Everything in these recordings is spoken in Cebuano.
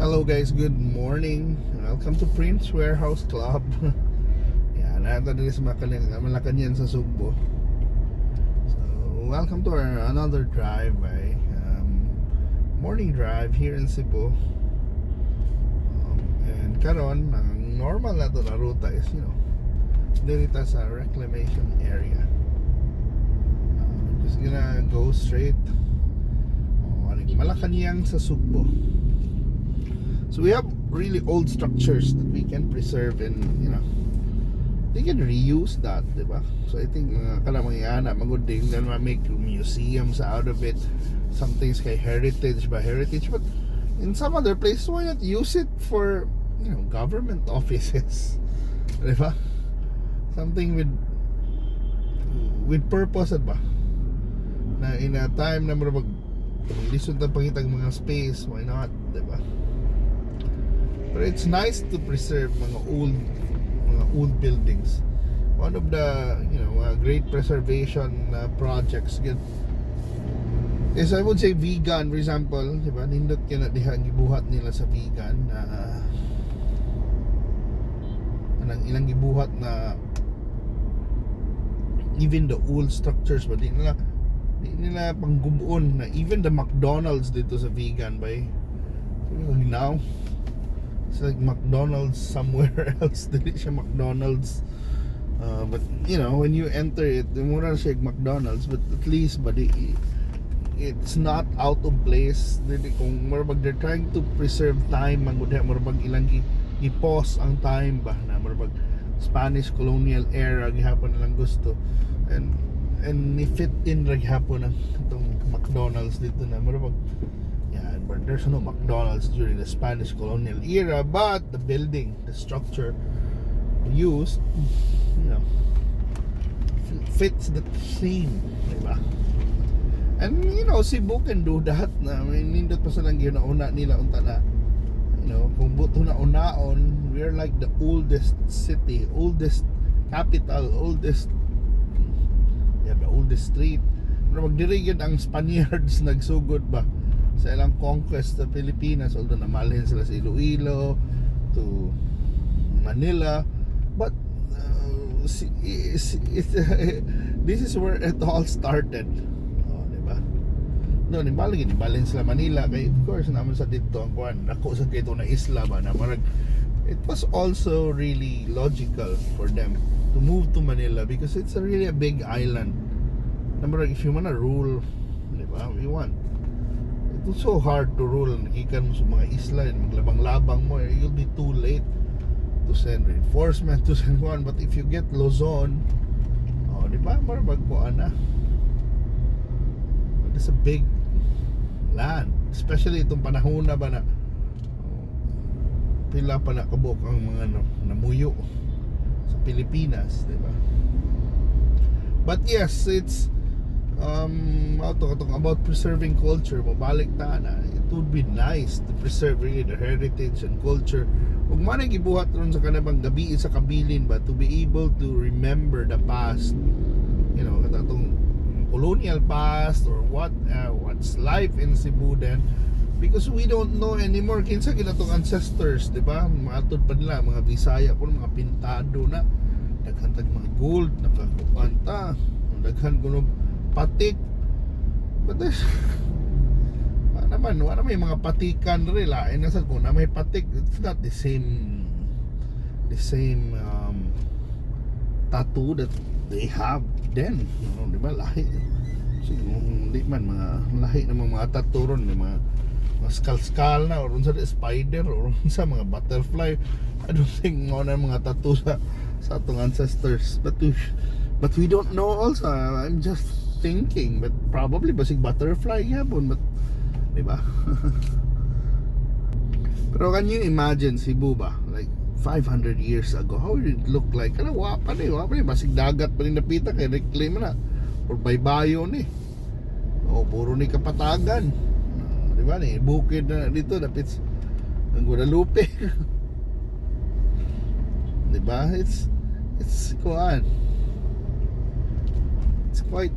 Hello guys, good morning. Welcome to Prince Warehouse Club. Yan, naa ta diri sa Malacañang sa Sugbo. So, welcome to our another drive by morning drive here in Cebu. And karon, ang normal na to na ruta is, diri ta sa reclamation area. Just gonna go straight. Oh, aning Malacañang sa Sugbo. So we have really old structures that we can preserve and they can reuse that, di ba? So I think mga kanang mga ana magud din then make museums out of it. Some things kay heritage ba, heritage, but in some other place, why not use it for government offices? Di ba? Something with purpose ba? Na in a time na murag lisod na pangitag mga space, why not, di ba? But it's nice to preserve mga old buildings. One of the great preservation projects gud is, I would say, Vigan, for example, di ba? Nindot kaayo na diha ang gibuhat nila sa Vigan na anang ilang gibuhat na even the old structures ba, di nila panggubuon na even the McDonald's dito sa Vigan ba eh. Now it's like McDonald's somewhere else. Dili siya McDonald's. But when you enter it, mura siya McDonald's, but at least but it's not out of place. Dili kung mura bag they're trying to preserve time man gud, mura bag ilang i-pause ang time ba na mura bag Spanish colonial era gihapon nilang gusto and ni-fit in ra gihapon ang itong McDonald's dito na mura bag. Yeah, but there's no McDonald's during the Spanish colonial era, but the building, the structure used, fits the theme, diba? And Cebu can do that na may nindot pa sa lang ginauna nila unta na kung buto na unaon, we're like the oldest city, oldest capital, oldest, yeah, the oldest street. Pero magdiri gyud ang Spaniards nagsugod ba sa ilang conquest sa Pilipinas, although namalhin sila sa Iloilo to Manila, but this is where it all started, oh, di ba? No, ni balhin ni balhin sila Manila kay of course naman sa dito ang kuan dako sa kito na isla ba na marag it was also really logical for them to move to Manila because it's a really a big island na marag if you wanna rule, di ba, you want, it's so hard to rule gikan mo sa mga isla, maglabang-labang mo, you'll be too late to send reinforcement, to send one. But if you get Luzon, oh, di ba, murag kuan na, it's a big land, especially itong panahon na ba na, oh, pila pa na kabuok ang mga namuyo sa Pilipinas, di ba? But yes, it's ato katong about preserving culture, mobalik ta na it would be nice to preserve really the heritage and culture ug man ang gibuhat ron sa kanabang gabi sa kabilin ba, to be able to remember the past, katong colonial past or what's life in Cebu then, because we don't know anymore kinsa gyud atong ancestors, di ba? Matud pa nila mga Bisaya kuno mga pintado na, daghan tag mga gold nakakuan ta, daghan kuno patik, but there's wa naman, wa naman may mga patikan rin, lain na sa kung na may patik, it's not the same tattoo that they have then, di ba? Lahi siguro, hindi man mga lahi ng mga tattoo ron, may mga skull skull na or unsa di spider or unsa mga butterfly. I don't think mao na mga tattoo sa atong ancestors, but we don't know also. I'm just thinking, but probably basig butterfly gyapon, but di ba? Pero can you imagine Cebu ba like 500 years ago? How did it look like? Kana wa pa ni basig dagat pa ni napita kay reclaim na or baybayon ni, oh, puro ni kapatagan. Ah, di ba, ni bukid na dito dapit ang Guadalupe, di ba? It's kuan, it's quite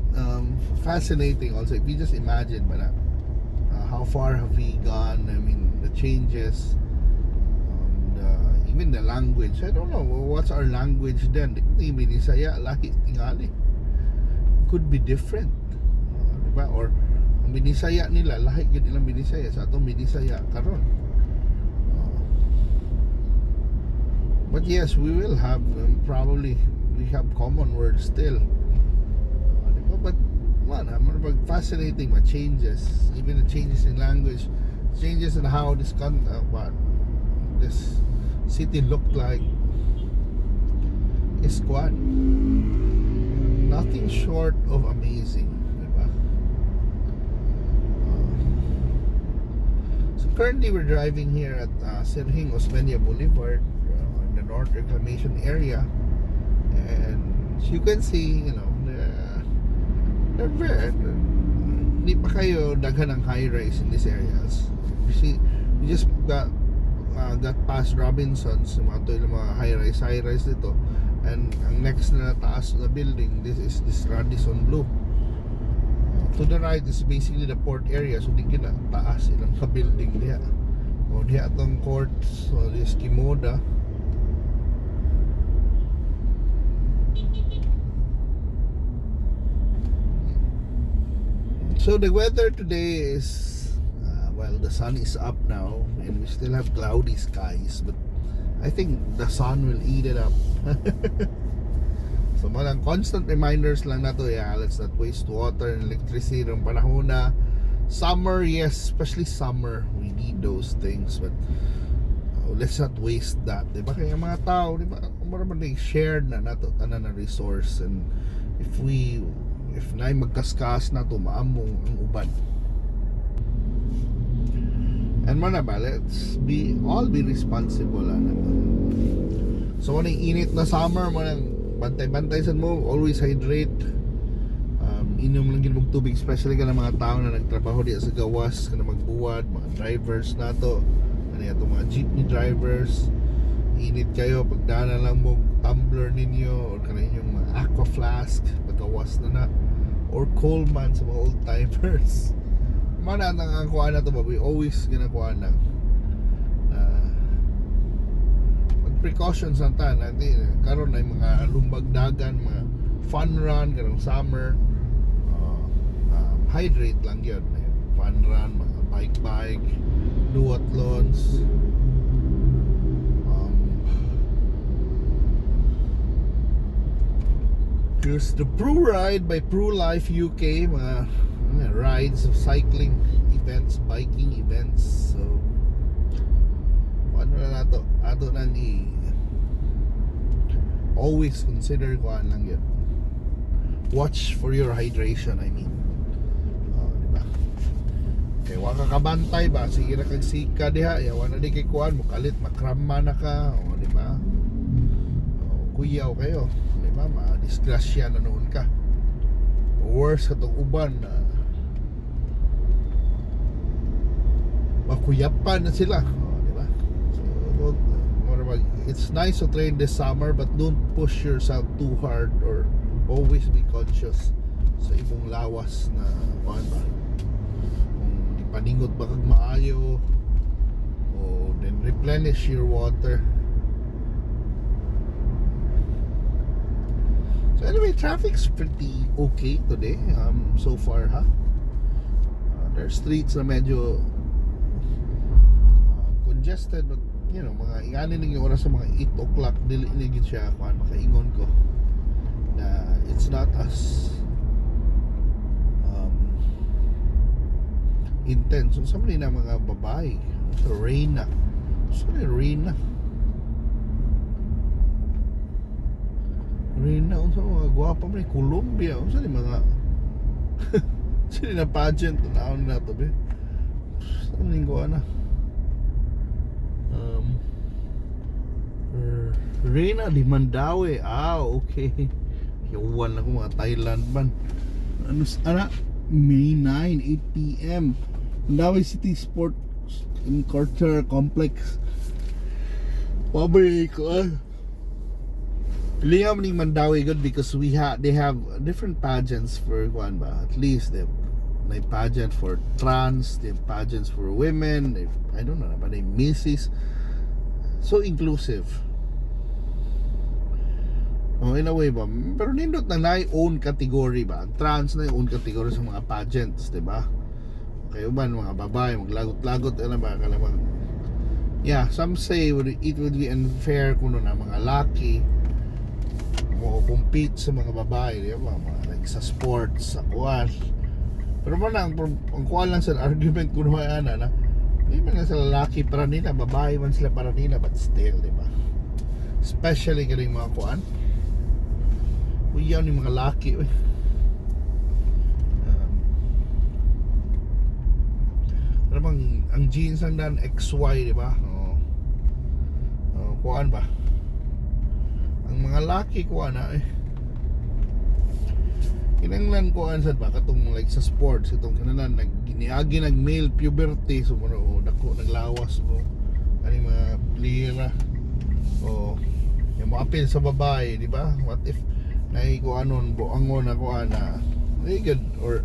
fascinating also if you just imagine ba na how far have we gone? I mean, the changes. changes. Even the language. I don't know what's our language then. Di Binisaya, lahi tingali. Could be different. Diba? Or ang Binisaya nila, lahi gyud ilang Binisaya sa atong Binisaya karon. But yes, we will have probably we have common words still. Diba? But man, pag fascinating ma changes, even the changes in language, changes in how what this city looked like is quite nothing short of amazing, diba? So currently we're driving here at Sirhing Osmeña Boulevard in the North Reclamation area, and as you can see, they're very, hindi pa kaayo daghan ng high rise in these areas. You see, we just got past Robinsons, mga to yung mga high rise dito. And ang next na taas na building, this is this Radisson Blu. To the right is basically the port area, so di na taas ilang ka building diha. O diha atong court, so this Kimoda. So the weather today is well, the sun is up now and we still have cloudy skies, but I think the sun will eat it up. So mga constant reminders lang na to, yeah, let's not waste water and electricity ng panahon na summer, yes, especially summer, we need those things, but let's not waste that, di ba? Kaya mga tao, di ba, mura man shared na nato tanan na resource, and if naay magkaskas na to, maamong ang uban. And mo na ba, let's be all be responsible ana. So mo init na summer mo nang bantay-bantay sad mo, always hydrate. Inom lang gid mong tubig, especially kana mga tao na nagtrabaho diya sa gawas, kana magbuwad, mga drivers nato, ano ato mga jeepney drivers. Init kaayo, pagdana lang mo tumbler ninyo or kana inyong mga aqua flask, paggawas na na, or Coleman sa mga old timers. Mana ang kuha na to ba, we always ginakuha lang mag precautions ang ta natin karon ay mga lumbag dagan, mga fun run karong summer, hydrate lang yun, fun run, mga bike bike, duathlons. Here's the Pro Ride by Pro Life UK, mga rides of cycling events, biking events. So, ano na nato, ato nang i always consider kuan lang yun. Watch for your hydration, I mean. Oh, di ba? Kay wa ka kabantay ba, sige na kag sika diha, yawa na di kay kuan, mukalit, makrama na ka, o di ba? O, kuyaw kayo, di ba? Ma-disgrasya na noon ka. Worse katong uban na makuyapan na sila, o, di ba? So, don't, it's nice to train this summer, but don't push yourself too hard or always be conscious sa imong lawas na kuan ba, kung ipaningot ba kag maayo, o then replenish your water. So anyway, traffic's pretty okay today so far, ha. There are streets na medyo congested, but mga ingani ning oras sa mga 8 o'clock, dili ni gid siya kuan, makaingon ko na it's not as intense. So, sa na mga babae sa Reyna, so Reyna Reyna, unsa mga gwapa man ni Colombia, unsa ni mga sino na pageant naon na to be sa ning na Reyna di Mandaue. Ah, okay. Yawan na ko mga Thailand man. Ano ana, May 9, 8 p.m. Mandaue City Sports and Culture Complex. Pabay ko ah. Lingaw ning Mandaue good because we have they have different pageants for kuan ba. At least they may pageant for trans, they have pageants for women, they, I don't know, ba they misis. So inclusive. Oh, in a way ba, pero nindot na naay own category ba? Ang trans na own category sa mga pageants, di ba? Kayo ba, mga babae, maglagot-lagot, ano ba, kanang yeah, some say it would be unfair kuno na mga laki mo compete sa mga babae, di ba? Mga, like sa sports, sa kuwan. Pero mo na, ang kuwan lang sa argument kuno ay ana na, di man na sa lalaki para nila, babae man sila para nila, but still, di ba? Especially kaning mga kuwan. Uyaw ni mga laki, uy. Ano bang, ang genes ang dan XY, di ba? Oo. Oh, kuan ba? Ang mga laki kuan na eh. Kinanglan kuan sad ba katong like sa sports itong kinanan nag niagi nag male puberty, so mo, oh, dako naglawas mo ani mga player oh, yung mo appeal sa babae, di ba? What if naay kuanon buangon na kuan na very good or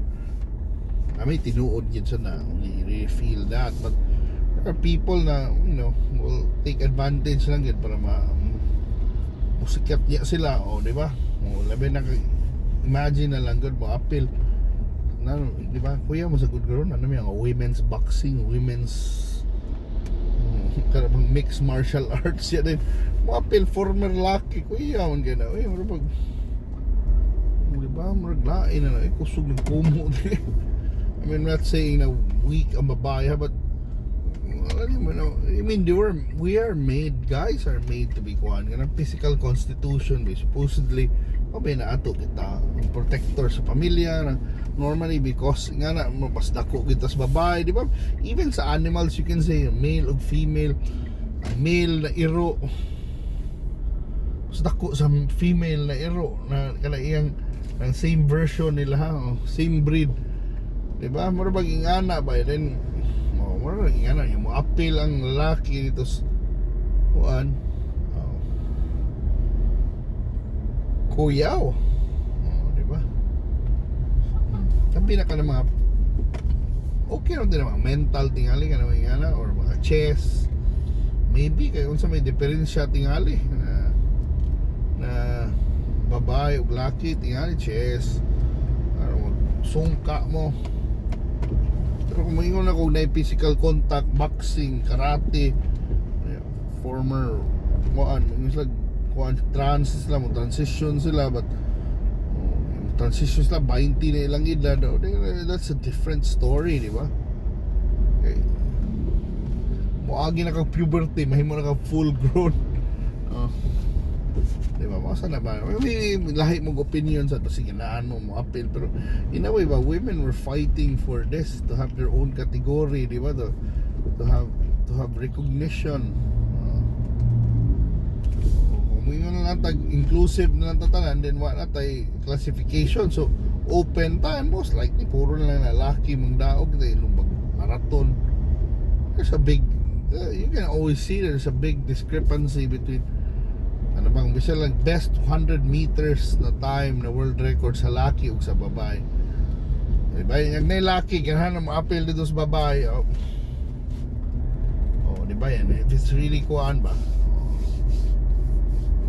I mean, tinuod yun siya na only really feel that, but there are people na will take advantage lang yun para ma musikat niya sila, oh, di ba? Oh, labi na imagine na lang good mo appeal na, di ba, kuya mo sa good girl ano may ang women's boxing, women's kanang mixed martial arts yan din mo appeal former laki, kuya man gana, uy, murag pag, di ba, murag lain na eh, kusog ng kumo. I mean, I'm not saying na weak ang babae ha, but alam mo na, I mean, they were, we are made, guys are made to be kuan, kanang physical constitution, ba, supposedly, mabay na ato kita, ang protector sa pamilya, na, normally because, nga na, mas dako kita sa babae, di ba? Even sa animals, you can say, male o female, ang male na iro, mas dako sa female na iro, na kana iyang, ang same version nila ha, oh, same breed. Di ba? Mura bag ingana ba? Then, oh, mura bag ingana. Yung mo appeal ang lalaki dito sa kuan. Oh. Kuyaw. Oh, di ba? Ang pinaka ng mga okay rin din mga mental tingali ka naman ingana or mga chess. Maybe kay unsa may diferensya tingali na na babae ug laki tingali chess. Ano, sungka mo. Pero kung maingon ako na physical contact, boxing, karate, former kuan, yung sila kuan trans sila mo transition sila, but oh, yung transition sila 20 na ilang edad, oh, that's a different story, di ba? Okay. Moagi na kag puberty, mahimo na kag full grown. Oh. Di ba? Masa na ba? May lahi mong opinion sa sige naan mo mo appeal, pero in a way ba, women were fighting for this, to have their own category, di ba? To have recognition. Kung moingon na lang tag inclusive na lang tatanan, then wa na tay classification. So open ta, and most likely puro na lang lalaki mong daog dahil mag marathon. There's a big you can always see there's a big discrepancy between ano bang bisa lang best 100 meters na time na world record sa laki ug sa babae. Diba? Yung na laki ganahan na mo-appeal dito sa babae. Oh. Oh, di ba yan? If it's really kuan ba? Oh.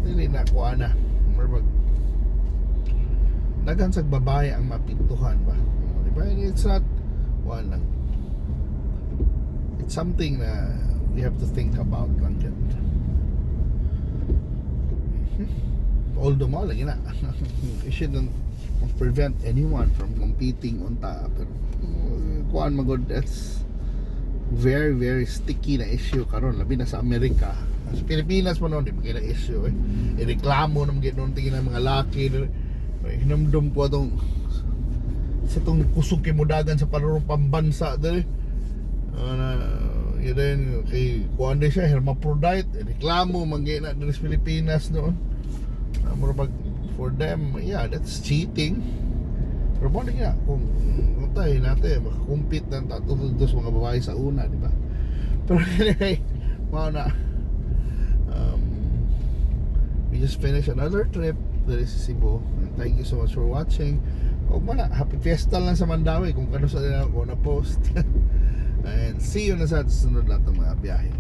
Dili na kuan na. Murag daghan sa babae ang mapiktuhan ba? Oh, di ba? It's not kuan lang. It's something na we have to think about lang yun. Although mo lagi na. You shouldn't prevent anyone from competing unta, pero kuan magod, that's very very sticky na issue karon, labi na sa Amerika. Sa Pilipinas man noon di man na issue eh. Ireklamo naman gid noon tingin ng mga laki. Hinumdum ko atong sa tong kusog kay mudagan sa palarong pambansa dali na yun din kay kuan din siya, hermaphrodite, reklamo man gyud na diri sa Pilipinas noon. Mura pag for them, yeah, that's cheating, pero mo nga kung tayo natin makakompete ng tatulad sa mga babae sa una, di ba? Pero anyway, mao na, we just finished another trip diri sa Cebu, and thank you so much for watching. O mo na, happy fiesta lang sa Mandaue kung kano sa nila ako na post, and see you na sa susunod natin mga biyahe.